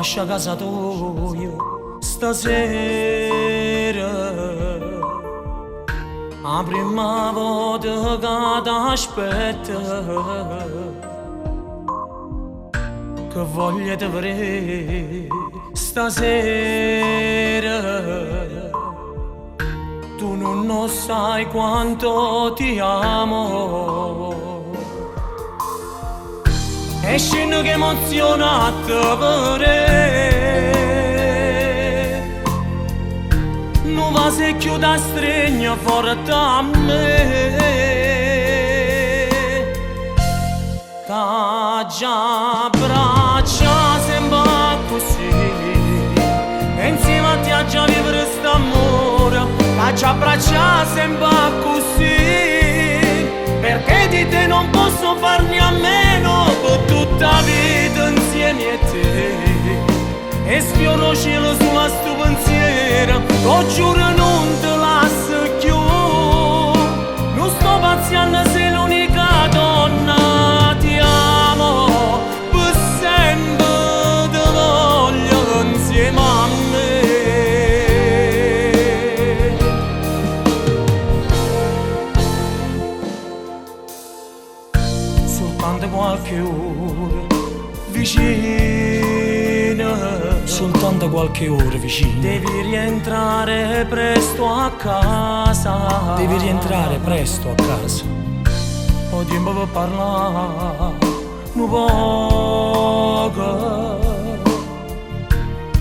Abbascio 'a casa toja stasera. 'A primma vota ca t'aspetto. Che voglia 'e te verè stasera. Tu nun 'o ssaje quanto ti amo. E scenno che emozione a te verè. Nu vaso 'e cchiù t'astregno forte a me. T'aggia abbraccià sempe accussì. E 'nzieme a te aggia vivere st'ammore. T'aggia abbraccià sempe accussì. Perché di te non posso farne a meno pe tutta 'a vita 'nzieme a te. E sfioro 'o cielo sulo a stu pensiero, t'o giuro nun te lasso cchiù. Nun sto pazzianno si l'unica donna, ti amo, pe sempe te voglio 'nzieme a me. Soltanto qualche ora vicino. Soltanto qualche ora vicino. Devi rientrare presto a casa. Devi rientrare presto a casa. O tiempo pe parlà nu poco.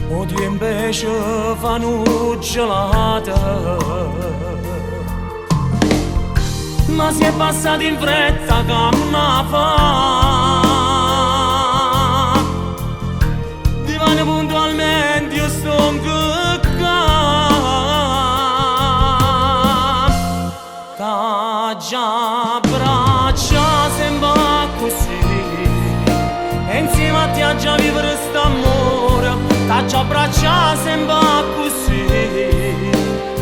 O tiempo 'e ce fa nu gelato. Ma si è passato in fretta c'amma fa. Dimane puntualmente io stongo ccà. T'aggia abbraccià sempe accussì. E 'nzieme a te aggia vivere st'ammore. T'aggia abbraccià sempe accussì.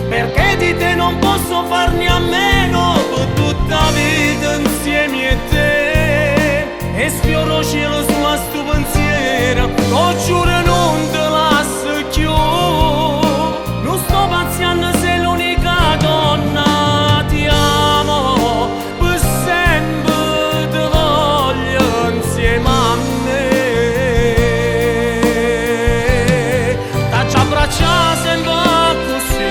Perché di te non posso farne a meno pe tutta 'a vita 'nzieme a te. E sfioro 'o cielo sulo a stu pensiero, t'o giuro nun te lasso cchiù. Nun sto pazzianno sei l'unica donna, ti amo, pe sempe te voglio 'nzieme a me. T'aggia abbraccià sempe accussì.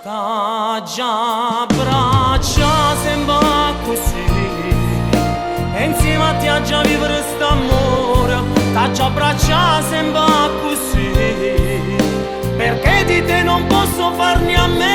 T'aggia abbraccià sempe accussì. E 'nzieme a te aggia vivere st'ammore. T'aggia abbraccià sempe accussì. Perché di te non posso farne a meno.